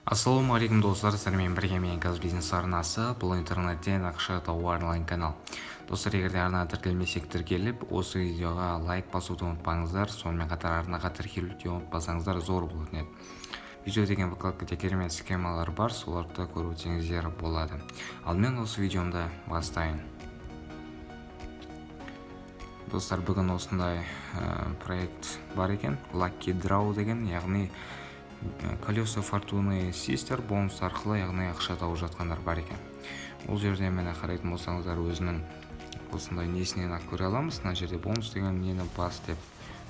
Ассалаумағалейкум, достар! Сіздермен бірге мен, Казбизнес арнасы. Бұл интернеттен ақша табу арналған канал. Достар, егер де арнаға тіркелмесек, тіркеліп, осы видеоға лайк басуды ұмытпаңыздар. Сонымен қатар арнаға тіркелуді де ұмытпасаңыздар, зор болатын еді. Видео деген вкладкада керемет схемалар бар, соларды көріп өтсеңіздер болады. Ал мен осы видеомды бастайын. Достар, бүгін осындай проект бар екен, Lucky Draw деген, яғни колесо фортуны систер бонус арқылы, яғни ақша тауып жатқандар бар екен. Ол жерде, міне, қарайтын болсаңыздар, өзінің осындай несінен ақ көре аламыз. Мына жерде бонус деген нені бас деп,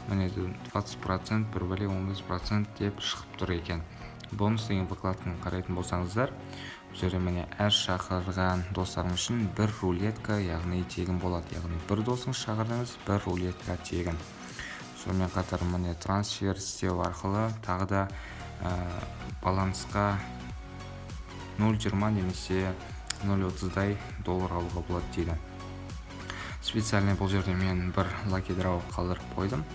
міне, 20%, бір бәле 15% деп шығып тұр екен. Бонус деген вкладканы қарайтын болсаңыздар, бұл жерде, міне, әр шақырған достарыңыз үшін бір рулетка, яғни тегін болады. Яғни бір досыңыз шақырдыңыз, бір рулетка тегін. Сонымен қатар, міне, трансфер істеу арқылы тағы да балансқа 0,20 немесе 0,30-дай доллар алуға болады дейді. Специальный бұл жерде мен бір lucky draw қалдырып қойдым.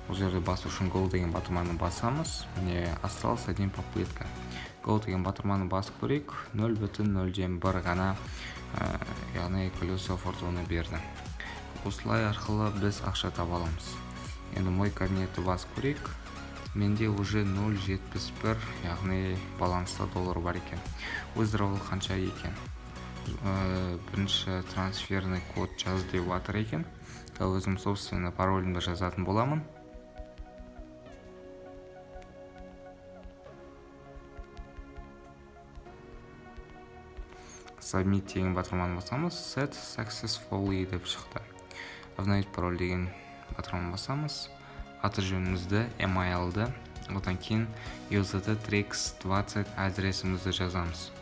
Бұл жерде басу үшін go деген батырманы басамыз. Міне, осталось один попытка. Go деген батырманы басып көрейік. 0,01 ғана, яғни колесо фортуны берді. Осылай арқылы біз ақша таба аламыз. Енді мой кабинетті басып көрейік. Менде уже 0,71, яғни баланста доллар бар екен. Withdrawal қанша екен? Бірінші трансферный код жаз деп жатыр екен. Өзім собственно паролімді жазатын боламын. Submit деген батырманы басамыз. Set successfully деп шықты. Обновить пароль деген батырманы басамыз. Аты жөнімізді, emailді, одан кейін USDT TRC 20 адресімізді жазамыз.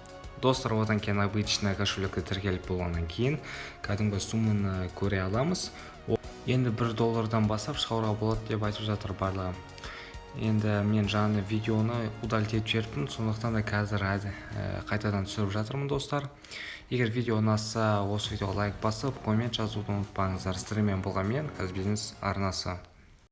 Достар, одан кейін обычный кошелекке тіркеліп болғаннан кейін кәдімгі сумманы көре аламыз. Енді 1 доллардан бастап шығаруға болады деп айтып жатыр барлығы. Енді мен жаңа видеоны удалить етіп жіберіппін, сондықтан да қазір қайтадан түсіріп жатырмын. Достар, егер видео ұнаса, осы видеоға лайк басып, коммент жазуды ұмытпаңыздар. Сіздермен болған мен, Казбизнес арнасы.